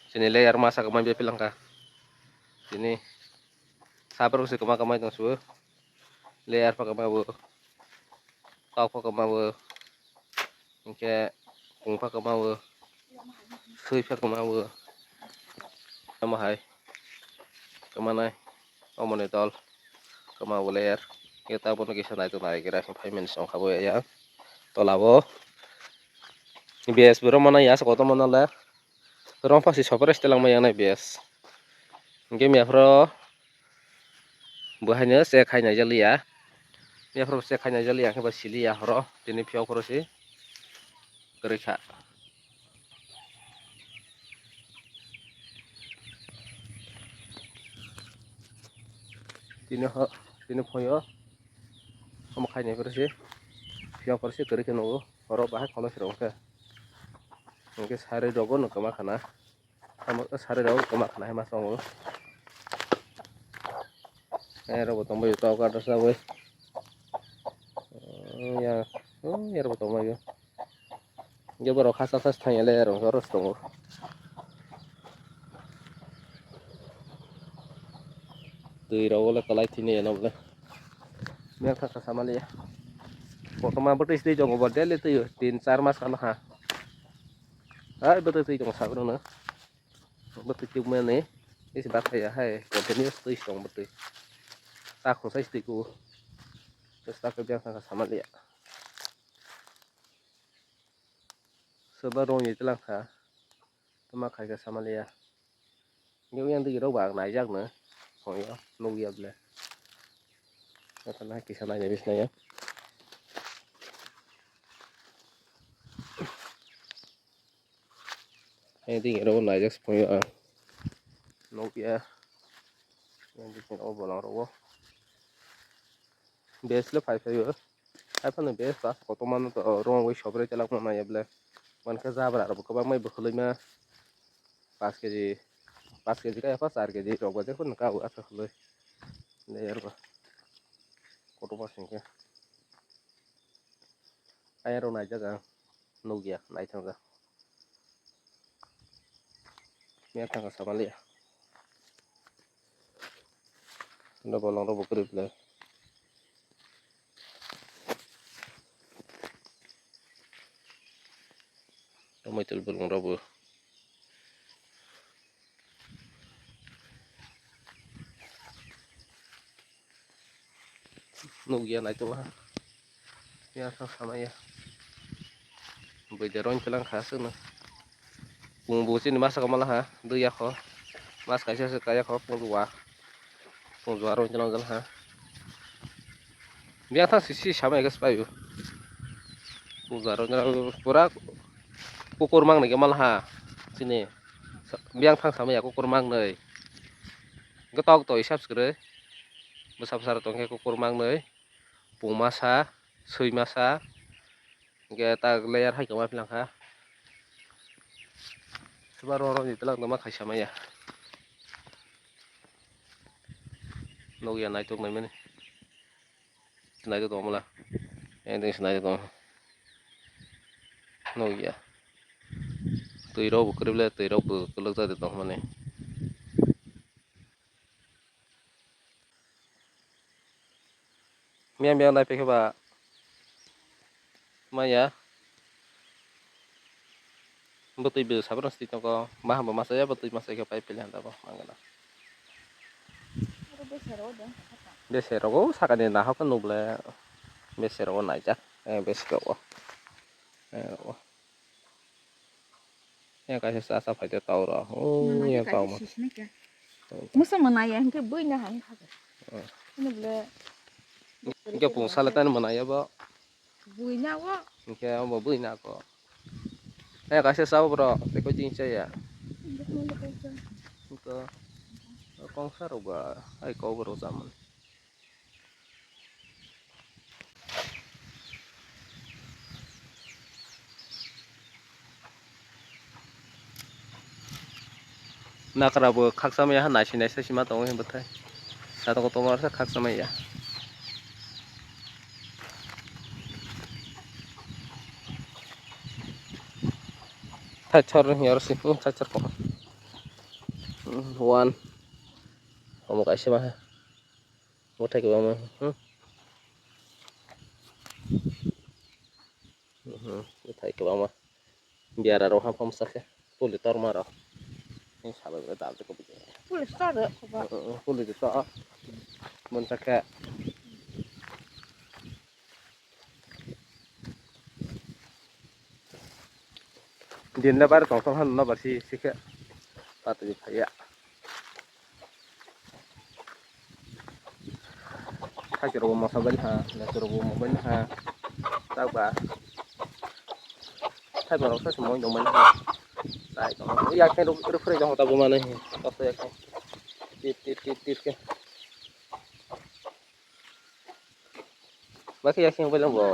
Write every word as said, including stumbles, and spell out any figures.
Chini layer masa kwmai bepilangkha. Chini sabrok se kwma kwmai tong su. Layer pha kwma bo. Kok pha kwma bo. Hinkhe kung pha kwma bo. Sui pha kwma bo. Tamo hai. Kwmanai. Omoni dol. Kwma bo layer. Hinkhe tabukno kisa naitok nai gira. Phaimani songkha bo ya. Tola bo. B S bo romana ya sa kotorma nole. Rong phasi sopre site langma yangnai bes. Hinkhe miya phoro bo haino check hai naijaliya. Miya phoro check hai naijaliya, hinkhe bo siliya horo. Tini phiyok phoro se kwrwi kha. Tini ho, tini phoyo. Omo khainai phoro se. Phiyok phoro se kwrwi khe nugo. Horo bahai kholo se rong khe. Hinkhe sari rogo no kwma khana. Tamo sari rok kwma khana hai ma tongo. Eh, rok bo tongbaio tok adresa bai. Ya, oh, ya rok bo tongbaio. Hinkhe borok hachal sas thangya le rong oro se tongo. Twi rok le kwlai thini eno bole. Mel kha kha samaliya. Kotorma bwtwi se twi tongo bo daily twi o tin char mas kano ha. Hai bwtwi twi tongo sabrung no. Bwtwi tubmani isi bak phaiya hai continuous twi song bwtwi. Ta khungsai twi ku. Bwsa khe biang kha samaliya. Soba rong ye tlang kha. Tama khai kha samaliya. Ngi yang twi rok bak naijak no. Song yo nuk ya ble. Kisa nai bis nai ya. Hai ding ero naijak se phunukya ang. Nukya. Yang bisingo bolong rogo. Bes le phai phaio. Hai phano bes ba kotorma no to rongwi sobre chalak mano ya ble. Mankhe jabra rok kwbangma bwkhwlwi ma. Paanch keji, paanch keji kaya pa char keji rok ba jekho nokha o aswk khwlwi. Le yer ba. Kotorma singkhe. Ayang rok naijak ang, nukya, naithokjak. Mia thangkha samaliya. Ando bolong rok bo kwrwi belai. Tomato bolong rok bo. Nukya naitokma ha. Ya kha samaya. Bwide rong kilang kha aswkno. Pung bo chini masa kamala ha. Dui yakho. Mas kaisa se kaya kho pung wa. Pung jua rong kilang jal ha. Biya thang sisi samaya gas payu. Pung jua rong kilang pura kukur mang nai kamala ha. Chini. Biang thang samaya kukur mang nai. Gotok toi sab skroi. Bwsa bwsa rok tongkhe kukur mang nai. Pung masa, sui masa. Hingke ta layer hai kwma philang kha. Soba rong rong ni twlang tongma khaisa maya. Nukya naitok naimani. Sinai tong mala. Yang teng sinai tong. Nukya. Twi rok bo kwrwi le, twi rok bo kwlwk jati tong mani. Mia mia nai pekhe ba. Maya. Bwtwi bwsa bono sitwi tongo. Maham bo masa ya, bwtwi masa khe pai pili handa bo mangana. Bese rogo sakani nahok nukle. Bese rogo naijak. Eh, bese rogo. Eh, rogo. Yang kaisa sa sa phaide tau ro. Oh, yang tau ma. Musa mana ya, hingke bui na hai kha. Ini bole. Hingke pung sale tan mana ya bo. Buina wo. Hingke amo buina ko. Eh, kaisa sao bro, teko jing chaya. Hingke kongsa rok ba, ai kok bro jaman. Nakra bo khaksa maya ha naisi naisi sima tongo hwn bwthai. Satok kotorma se khaksa maya. Thai chor ni oro si thai chor ko. One. Omo kaisa ma. Bo thai kwbangma. Hmm. Hmm, bo thai kwbangma. Biara rok ha phamsa khe. Puli torma rok. Ni sabai bai dal de ko bide. Puli star de ko ba. Hmm, hmm, puli de to. Mon sa khe. Din le bare tong tong han no ba si si khe. Patwi phaiya. Thaichwrok bo mosa bai ha, naiswrok bo mosa bai ha. Tak ba. Thaichwrok sa se moi dong bai ha. Tai tong. Yak khe ruk ruk phre jong ta bo mane. Tok yak khe. Tit tit tit tit khe. Ba khe yak khe bai lang bo.